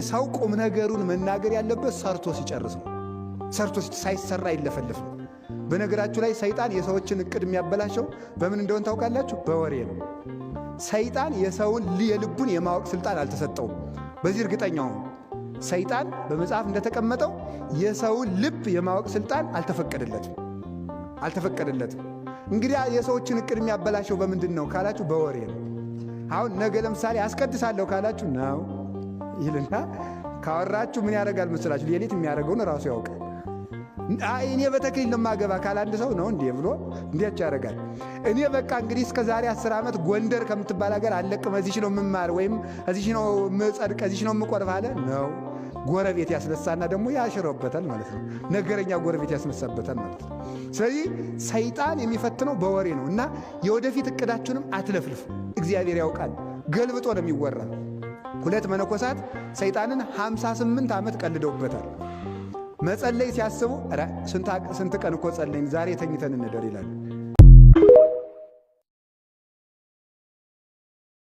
ሰው ቁም ነገሩን መናገር ያለበት ሰርቶ ሲጨርስ ነው። ሰርቶ ሳይሰራ አይለፈልፍም። በነገራችሁ ላይ ሰይጣን የሰዎችን እቅድ የሚያበላሸው በምን እንደሆን ታውቃላችሁ? በወሬ ነው። ሰይጣን የሰውን የልቡን የማወቅ ስልጣን አልተሰጠውም። በዚህ እርግጠኛ ሁኑ። ሰይጣን በመጽሐፍ እንደተቀመጠው የሰውን ልብ የማወቅ ስልጣን አልተፈቀደለትም አልተፈቀደለትም። እንግዲህ የሰዎችን እቅድ የሚያበላሸው በምንድን ነው ካላችሁ፣ በወሬ ነው። አሁን ነገ ለምሳሌ አስቀድሳለሁ ካላችሁ ነው ይልና ካወራችሁ ምን ያደርጋል መስላችሁ? ሌሊት የሚያደርገውን ራሱ ያውቃል። አይ እኔ በተክሊል ነው የማገባ ካለ አንድ ሰው ነው እንዴ ብሎ እንዴት ያደርጋል? እኔ በቃ እንግዲህ እስከ ዛሬ 10 ዓመት ጎንደር ከምትባል ሀገር አለቅም፣ እዚች ነው የምማር ወይም እዚች ነው የምጸድቅ፣ እዚች ነው የምቆርብ አለ ነው። ጎረቤት ያስነሳና ደግሞ ያሽረበታል ማለት ነው። ነገረኛ ጎረቤት ያስነሳበታል ማለት ነው። ስለዚህ ሰይጣን የሚፈትነው በወሬ ነው እና የወደፊት እቅዳችሁንም አትለፍልፉ። እግዚአብሔር ያውቃል። ገልብጦ ነው የሚወራ። ሁለት መነኮሳት ሰይጣንን 58 ዓመት ቀልደውበታል። መጸለይ ሲያስቡ ስንት ቀን እኮ ጸለይን፣ ዛሬ ተኝተን እንደር ይላሉ።